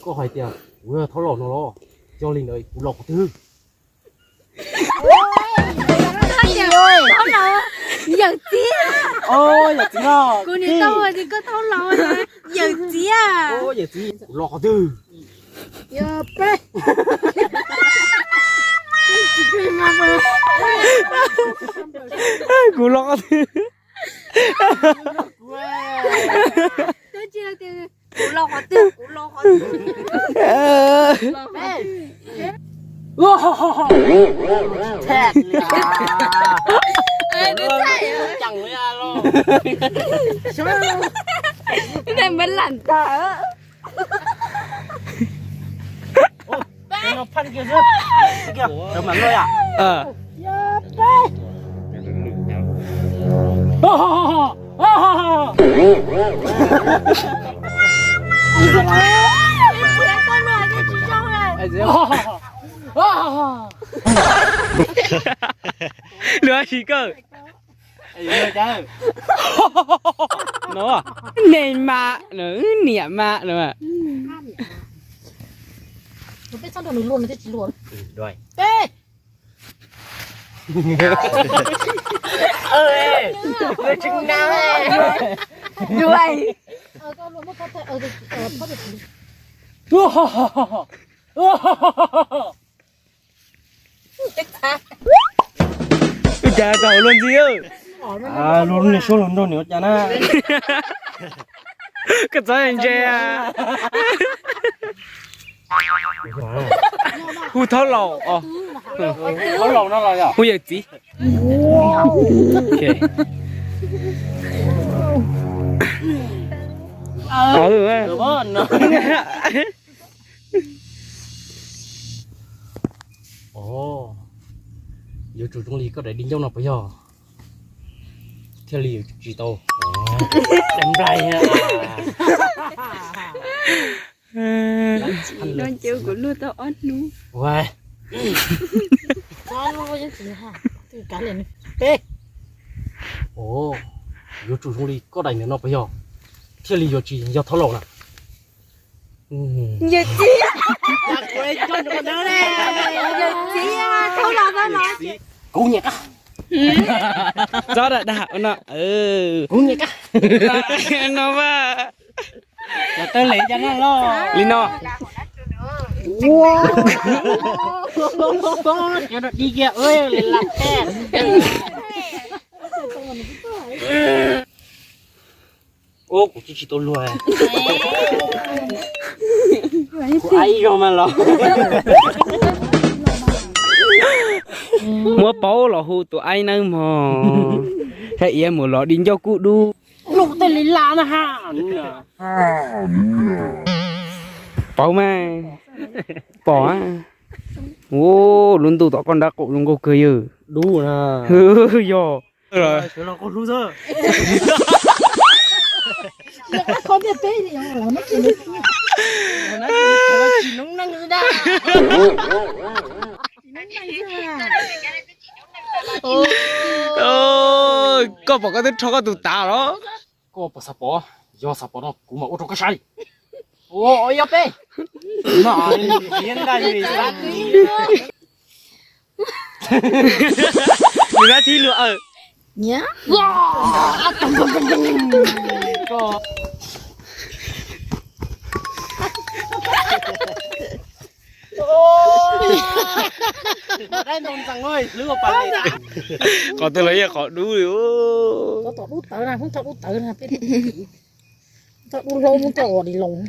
Koj hais tias kuv yog thaub laus no los? Yog li ntawd kuv los qhov twg? Yawm txiv. Kuv niam tau tias koj thaub laus, yawm txiv. Yawm txiv, kuv los qhov twg? Kuv los qhov twg? Kuv los qhov twg, kuv los qhov twg? Ntawm mas laj tag. Luag sis koj. No, nej mas, niam mas no. Ua cas tau luag ntxhi. Luag niag suab luag nraug niag ua cas na. Koj txhob ntse. Hu thaub laus os. Hu yawm txiv. Yuav tsum zoo li koj daim di ncauj no puas yog? Thiaj li yuav tsis tau nplai. No ces kuv luag tau ob hnub. Yuav tsum zoo li koj daim ntawm no puas yog? Thiaj li yuav tsis yog thaub laus na. Yawm txiv. Yawm txiv, thaub laus no. Kuv nyiam koj. Txhob dag dag no. Kuv nyiam koj. No mas. Cov tawb lev cov no los li no. Cov no di kiag li laj teb. Ua kuv tsis tsis tau luag. Kuv aib zog mas los. Muab paub los hu tus aib nawb mog. Hais iav mus los di ncauj kuj dub. Lub tej li laj na ha. Paub mas. Pom. Ua lub ntuj tom koj nrab qaum zoo nkauj kawg yawg. Dub na. Yog. Koj pom koj twb rho koj tus tav los. Koj puas xav pom? Yog xav pom no kuv mam ua rau koj saib. Ua yog peb. Nws dab tsi luag aw. Qhov twg los yeej qhov dub li. Tau dub hlauv muab tau ua di loo.